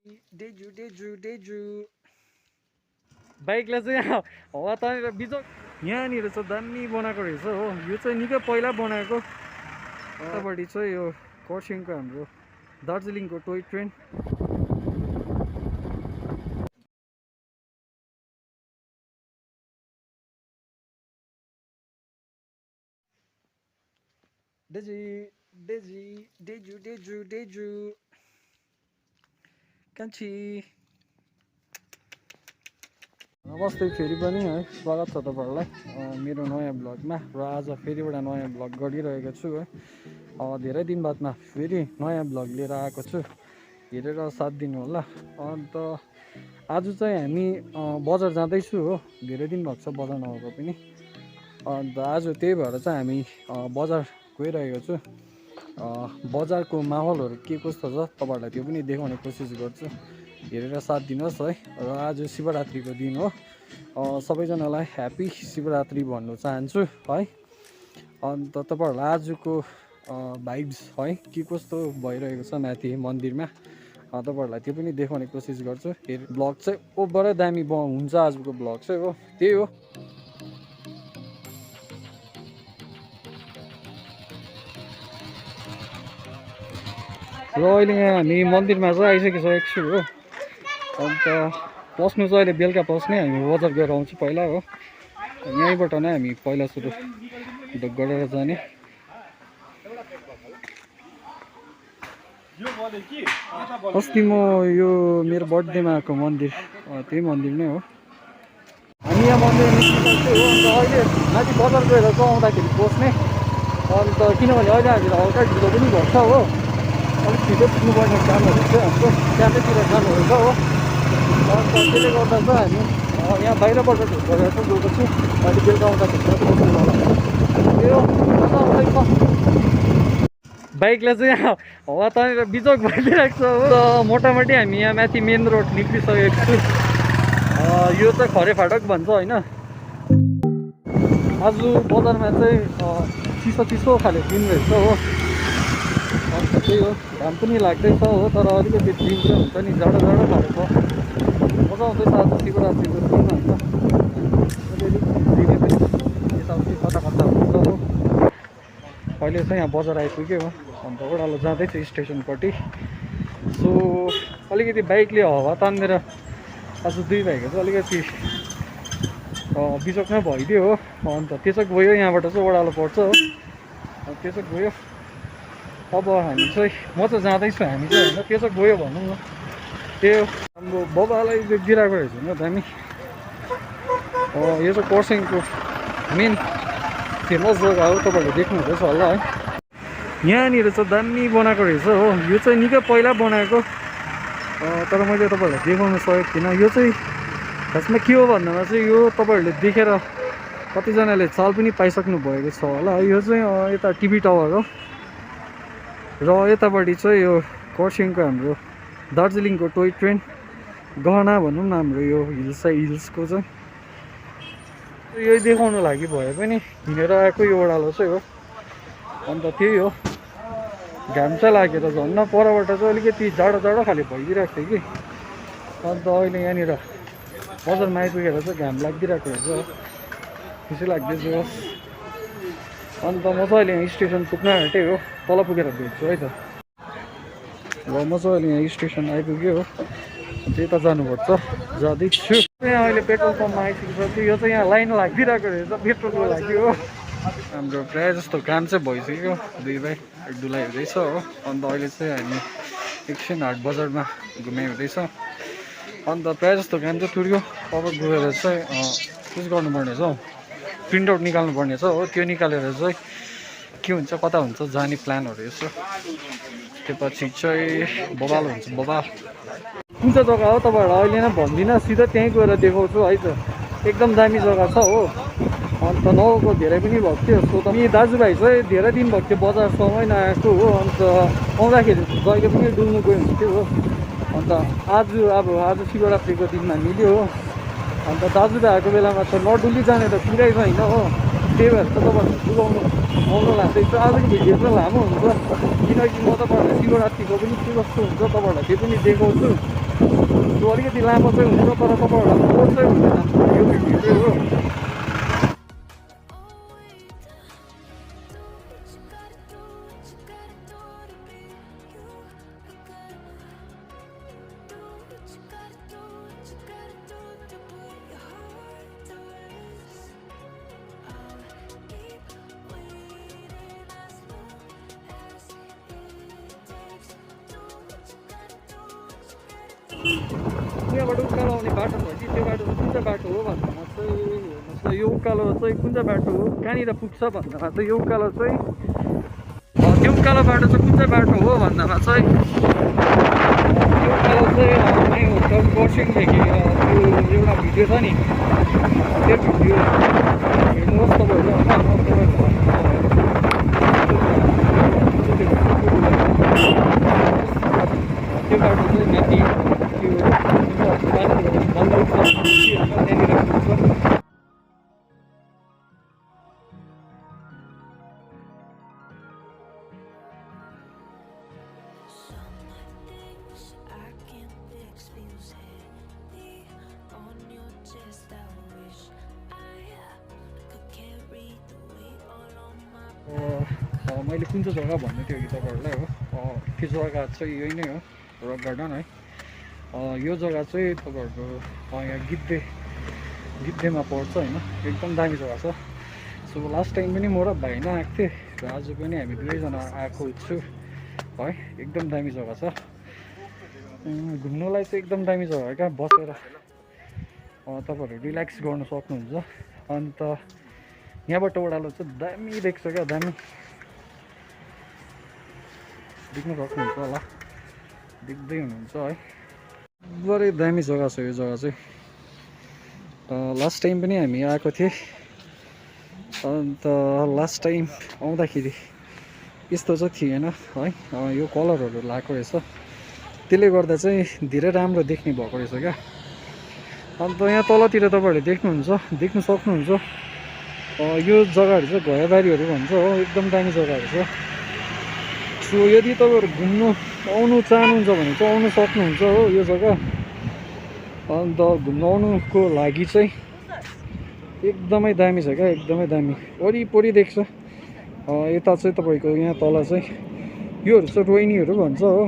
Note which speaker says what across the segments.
Speaker 1: डेजु बाइकलाई चाहिँ हवा तानेर बिजोक यहाँनिर चाहिँ दामी बनाएको रहेछ हो। यो चाहिँ निकै पहिला बनाएको। यतापट्टि चाहिँ यो खरसाङको हाम्रो दार्जिलिङको टोय ट्रेन। डेजु कान्छी नमस्ते फेरि पनि है, स्वागत छ तपाईँहरूलाई मेरो नयाँ ब्लगमा। र आज फेरि एउटा नयाँ ब्लग गरिरहेको छु है। धेरै दिन बादमा फेरि नयाँ ब्लग लिएर आएको छु, हेरेर साथ दिनु होला। अन्त आज चाहिँ हामी बजार जाँदैछु हो। धेरै दिन भएको छ बजार नगएको पनि। अन्त आज त्यही भएर चाहिँ हामी बजार गइरहेको छु। बजारको माहौलहरू के कस्तो छ तपाईँहरूलाई त्यो पनि देखाउने कोसिस गर्छु, हेरेर साथ दिनुहोस् है। र आज शिवरात्रिको दिन हो। सबैजनालाई ह्याप्पी शिवरात्रि भन्नु चाहन्छु है। अन्त तपाईँहरूलाई आजको भाइब्स है के कस्तो भइरहेको छ माथि मन्दिरमा, तपाईँहरूलाई त्यो पनि देखाउने कोसिस गर्छु। ब्लग चाहिँ ओभरै दामी हुन्छ आजको ब्लग चाहिँ हो। त्यही हो। र अहिले यहाँ हामी मन्दिरमा चाहिँ आइसकेको छु हो। अन्त पस्नु चाहिँ अहिले बेलुका पस्ने, हामी बजार गएर आउँछु पहिला हो। यहीँबाट नै हामी पहिला सुरु गरेर जाने। अस्ति म यो मेरो बर्थडेमा आएको मन्दिर, त्यही मन्दिर नै हो। हामी यहाँ मन्दिर निस्किसक्छु हो। अन्त अहिले माथि बजार गएर चाहिँ आउँदाखेरि पस्ने। अन्त किनभने अहिले हामीलाई हल्का ढिलो पनि भन्छ हो। अलिक छिटो पुग्नुपर्ने कामहरू चाहिँ हाम्रो क्याफेतिर जानुहरू छ हो। अन्त त्यसले गर्दा चाहिँ हामी यहाँ बाहिरबाट गरेर चाहिँ गएको छु। अहिले बेलुका आउँदाखेरि चाहिँ पस्नु होला। त्यो बाइकलाई चाहिँ हवा तानेर बिजोक भइदिरहेको छ हो। मोटामोटी हामी यहाँ माथि मेन रोड निक्लिसकेको छु। यो चाहिँ खरे फाटक भन्छ होइन। आज बजारमा चाहिँ चिसो खाले दिन रहेछ हो। अन्त त्यही हो, घाम पनि लाग्दैछ हो। तर अलिकति दिन चाहिँ हुन्छ नि, जाडो खाले छ। मजा आउँदैछ आज शिवरात्रिको दिन होइन। अलिअलि दिने पनि यताउति कता हुन्छ हो। अहिले चाहिँ यहाँ बजार आइपुग्यो हो। अन्त ओह्रालो जाँदैछु स्टेसनपट्टि। सो अलिकति बाइकले हावा तानेर आज दुई भाइको चाहिँ अलिकति बिचोकमै भइदियो हो। अन्त त्यसो गयो, यहाँबाट चाहिँ ओह्रालो पर्छ हो। त्यसो गयो। अब हामी चाहिँ म चाहिँ जाँदैछु, हामी चाहिँ होइन त्यसो गयो भनौँ न। त्यो हाम्रो बाबालाई दिइरहेको रहेछ नि दामी। यो चाहिँ खरसाङको मेन फेमस जग्गा हो, तपाईँहरूले देख्नुहुँदैछ होला है। यहाँनिर चाहिँ दामी बनाएको रहेछ हो। यो चाहिँ निकै पहिला बनाएको, तर मैले तपाईँहरूलाई देखाउन सकेको थिइनँ। यो चाहिँ खासमा के हो भन्दामा चाहिँ यो तपाईँहरूले देखेर कतिजनाले चाल पनि पाइसक्नु भएको छ होला। यो चाहिँ यता टिभी टावर हो। र यतापट्टि चाहिँ यो खरसाङको हाम्रो दार्जिलिङको टोय ट्रेन गहना भनौँ न हाम्रो यो हिल्सको चाहिँ यही देखाउनु लागि भए पनि हिँडेर आएको यो ओह्रालो चाहिँ हो। अन्त त्यही हो, घाम चाहिँ लागेर झन् परबाट चाहिँ अलिकति जाडो खाले भइदिरहेको थियो कि। अन्त अहिले यहाँनिर बजारमा आइपुगेर चाहिँ घाम लागिदिरहेको रहेछ हो। खुसी लाग्दैछ हो। अन्त म चाहिँ अहिले यहाँ स्टेसन पुग्न आँटेँ हो। तल पुगेर भेट्छु है त। र म चाहिँ अहिले यहाँ स्टेसन आइपुग्यो हो। त्यता जानुपर्छ, जाँदैछु। यहाँ अहिले पेट्रोल पम्पमा आइसकेपछि यो चाहिँ यहाँ लाइन लागिदिरहेको रहेछ पेट्रोलको लागि हो। हाम्रो प्रायः जस्तो काम चाहिँ भइसक्यो, दुई भाइ डुलाइ हुँदैछ हो। अन्त अहिले चाहिँ हामी एकछिन हाट बजारमा घुमाइ हुँदैछ। अन्त प्रायः जस्तो काम चाहिँ तुर्यो। अब गएर चाहिँ उस गर्नुपर्ने छ हौ, प्रिन्ट आउट निकाल्नुपर्ने छ हो। त्यो निकालेर चाहिँ के हुन्छ कता हुन्छ जाने प्लानहरू यसो। त्यो पछि चाहिँ बबाल हुन्छ। बबाल कुन चाहिँ जग्गा हो तपाईँहरूलाई अहिले नै भन्दिनँ, सिधै त्यहीँ गएर देखाउँछु है त। एकदम दामी जग्गा छ हो। अन्त नगएको धेरै पनि भएको थियो। सो त यी दाजुभाइ चाहिँ धेरै दिन भएको थियो बजारसँगै नआएको हो। अन्त आउँदाखेरि जहिले पनि डुल्नु गयो हुन्थ्यो हो। अन्त आज शिवरात्रिको दिनमा मिल्यो हो। अन्त दाजुभाइ आएको बेलामा त नडुली जाने त कुरै छैन हो। त्यही भएर त तपाईँहरूलाई डुलाउनु आउनु लाग्दैछ। आजको भिडियो चाहिँ लामो हुन्छ किनकि म तपाईँहरूलाई शिवरात्रिको पनि के कस्तो हुन्छ तपाईँहरूलाई त्यो पनि देखाउँछु। त्यो अलिकति लामो चाहिँ हुन्छ तर तपाईँहरूलाई बोर चाहिँ हुँदैन यो भिडियो चाहिँ हो। यहाँबाट उकालो आउने बाटो छ कि त्यो बाटो चाहिँ कुन चाहिँ बाटो हो भन्दामा चाहिँ हेर्नुहोस् न यो उकालो चाहिँ कुन चाहिँ बाटो हो कहाँनिर पुग्छ भन्दामा चाहिँ यो उकालो चाहिँ त्यो उकालो बाटो चाहिँ कुन चाहिँ बाटो हो भन्दामा चाहिँ यो उकालो चाहिँ माई होटल खरसाङदेखि त्यो एउटा भिडियो छ नि त्यो भिडियो हेर्नुहोस् तपाईँहरू त्यो बाटो चाहिँ माथि त्यहाँनिर पुग्छ। मैले कुन चाहिँ जग्गा भन्नु थियो कि तपाईँहरूलाई हो त्यो जग्गा चाहिँ यही नै हो रक गार्डन है। यो जग्गा चाहिँ तपाईँहरूको यहाँ गिद्धेमा पर्छ होइन एकदम दामी जग्गा छ। सो लास्ट टाइम पनि म र भाइ नै आएको थिएँ र आज पनि हामी दुवैजना आएको छु है। एकदम दामी जग्गा छ घुम्नुलाई चाहिँ एकदम दामी जग्गा हो क्या बसेर तपाईँहरू रिल्याक्स गर्नु सक्नुहुन्छ। अन्त यहाँबाट ओह्रालो चाहिँ दामी देख्छ क्या दामी देख्नु सक्नुहुन्छ होला देख्दै हुनुहुन्छ है बडै दामी जग्गा छ यो जग्गा चाहिँ। लास्ट टाइम पनि हामी आएको थिएँ अन्त लास्ट टाइम आउँदाखेरि यस्तो चाहिँ थिएन है यो कलरहरू लगाएको रहेछ त्यसले गर्दा चाहिँ धेरै राम्रो देख्ने भएको रहेछ क्या। अन्त यहाँ तलतिर तपाईँहरूले देख्नु सक्नुहुन्छ यो जग्गाहरू चाहिँ घोयाबारीहरू भन्छ हो एकदम दामी जग्गाहरू छ। सो यदि तपाईँहरू घुम्नु आउनु चाहनुहुन्छ भने चाहिँ आउनु सक्नुहुन्छ हो यो जग्गा। अन्त घुम्नु आउनुको लागि चाहिँ एकदमै दामी छ क्या एकदमै दामी वरिपरि देख्छ। यता चाहिँ तपाईँको यहाँ तल चाहिँ योहरू चाहिँ रोहिनीहरू भन्छ हो।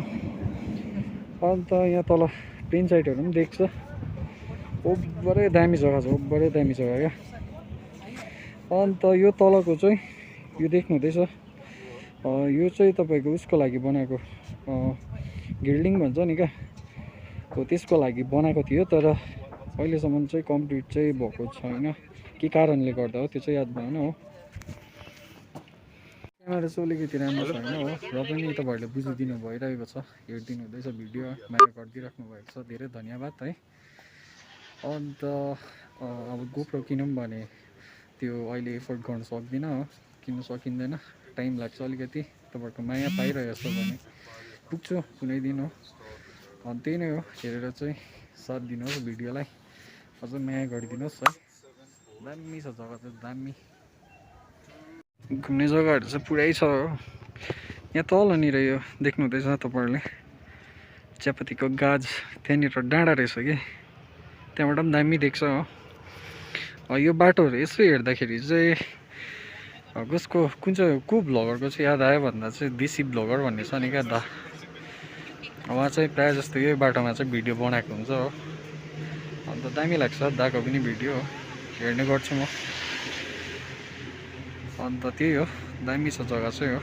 Speaker 1: अन्त यहाँ तल प्लेन साइडहरू पनि देख्छ ओभरै दामी जग्गा छ ओभरै दामी जग्गा क्या। अन्त यो तलको चाहिँ यो देख्नुहुँदैछ यो चाहिँ तपाईँको उसको लागि बनाएको गिल्डिङ भन्छ नि क्या हो त्यसको लागि बनाएको थियो तर अहिलेसम्म चाहिँ कम्प्लिट चाहिँ भएको छैन के कारणले गर्दा हो त्यो चाहिँ याद भएन हो। क्यामेरा चाहिँ अलिकति राम्रो छैन हो र पनि तपाईँहरूले बुझिदिनु भइरहेको छ हेरिदिनु हुँदैछ भिडियो माया गरिदिइराख्नु भएको छ धेरै धन्यवाद है। अन्त अब गोप्रो किनौँ भने त्यो अहिले एफोर्ड गर्न सक्दिनँ हो किन्न सकिँदैन टाइम लाग्छ अलिकति तपाईँहरूको माया पाइरहेको छ भने पुग्छु कुनै दिन हो। अनि त्यही नै हो हेरेर चाहिँ साथ दिनुहोस् भिडियोलाई अझ माया गरिदिनुहोस् है। दामी छ जग्गा चाहिँ दामी घुम्ने जग्गाहरू चाहिँ पुरै छ हो। यहाँ तलनिर यो देख्नुहुँदैछ तपाईँहरूले चियापत्तीको गाछ त्यहाँनिर डाँडा रहेछ कि त्यहाँबाट पनि दामी देख्छ हो। यो बाटोहरू यसो हेर्दाखेरि चाहिँ कसको कुन चाहिँ को भ्लगरको चाहिँ याद आयो भन्दा चाहिँ देशी भ्लगर भन्ने छ नि क्या दा उहाँ चाहिँ प्रायः जस्तो यही बाटोमा चाहिँ भिडियो बनाएको हुन्छ हो। अन्त दामी लाग्छ दाको पनि भिडियो हेर्ने गर्छु म। अन्त त्यही हो दामी छ जग्गा चाहिँ हो।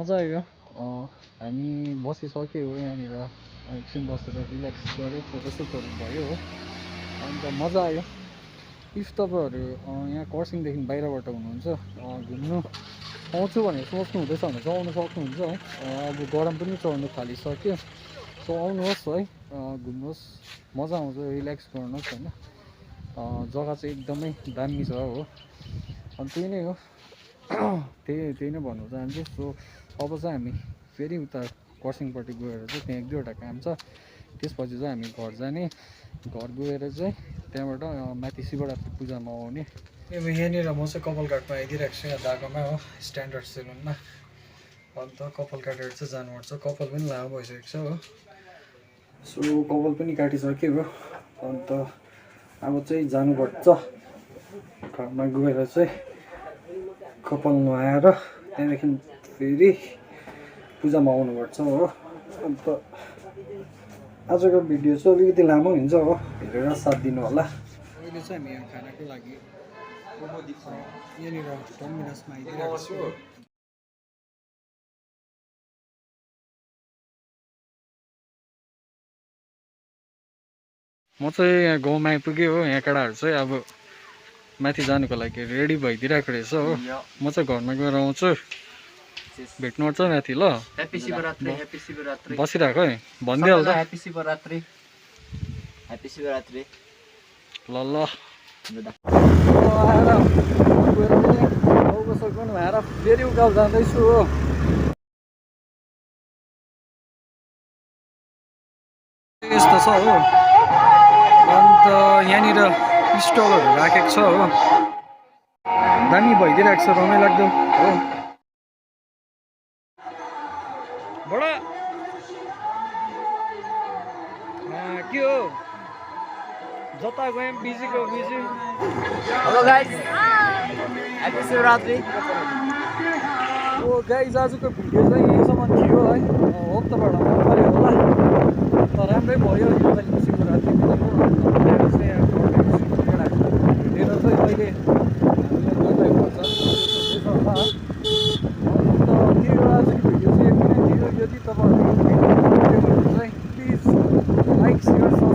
Speaker 1: मजा आयो हामी बसिसक्यो यहाँनिर एकछिन बसेर रिल्याक्स गऱ्यो फोटोसुटहरू भयो हो अन्त मजा आयो इफ तपाईँहरू यहाँ खरसाङदेखि बाहिरबाट हुनुहुन्छ घुम्नु आउँछु भनेर सोच्नु हुँदैछ भने चाहिँ आउनु सक्नुहुन्छ है अब गरम पनि चढ्नु थालिसक्यो सो आउनुहोस् है घुम्नुहोस् मजा आउँछ रिल्याक्स गर्नुहोस् होइन जग्गा चाहिँ एकदमै दामी छ हो अनि त्यही नै हो त्यही नै भन्नु चाहन्छु सो अब चाहिँ हामी फेरि उता खरसाङपट्टि गएर चाहिँ त्यहाँ 1-2वटा काम छ त्यसपछि चाहिँ हामी घर जाने घर गएर चाहिँ त्यहाँबाट माथि शिवरात्रि पूजामा आउने अब यहाँनिर म चाहिँ कपाल काटमा आइदिइरहेको छु यहाँ दागोमा हो स्ट्यान्डर्ड सेलुनमा अन्त कपाल काटेर चाहिँ जानुपर्छ कपाल पनि लामो भइसकेको छ हो सो कपाल पनि काटिसक्यो हो अन्त अब चाहिँ जानुपर्छ घरमा गएर चाहिँ कपाल नुहाएर त्यहाँदेखि फेरि पूजामा आउनुपर्छ हो अन्त आजको भिडियो चाहिँ अलिकति लामो हुन्छ हो हेरेर साथ दिनु होला अहिले चाहिँ हामी यहाँ खानाको लागि यहाँनिर टर्मिनसमा आइदिइरहेको छु म चाहिँ यहाँ गाउँमा आइपुगेँ हो यहाँ केटाहरू चाहिँ अब माथि जानुको लागि रेडी भइदिइरहेको रहेछ हो म चाहिँ घरमा गएर आउँछु भेट्नुपर्छ माथि ल
Speaker 2: ह्याप्पी शिवरात्रि ह्याप्पी शिवरात्रि
Speaker 1: बसिरहेको है भनिदिइहाल्दा
Speaker 2: ह्याप्पी शिवरात्रि ह्याप्पी शिवरात्रि
Speaker 1: ल ल आएर फेरि उकालो जाँदैछु हो यस्तो छ हो अन्त यहाँनिर स्टलहरू राखेको छ हो दामी भइदिइरहेको छ रमाइलाग्दो हो बडा के हो जता गएँ बिजीको busy
Speaker 2: hello guys happy Shivratri
Speaker 1: oh guys आजको भिडियो चाहिँ यहीँसम्म थियो है होप तपाईँहरूलाई मन पऱ्यो होला त राम्रै भयो योपालि शिवरात्रि पूजाको भेटेर चाहिँ अहिले हामीलाई गइरहेको छ होला अन्त त्यो आजको भिडियो चाहिँ यति नै थियो यदि तपाईँहरूले यो भिडियो चाहिँ प्लिज लाइक सेयर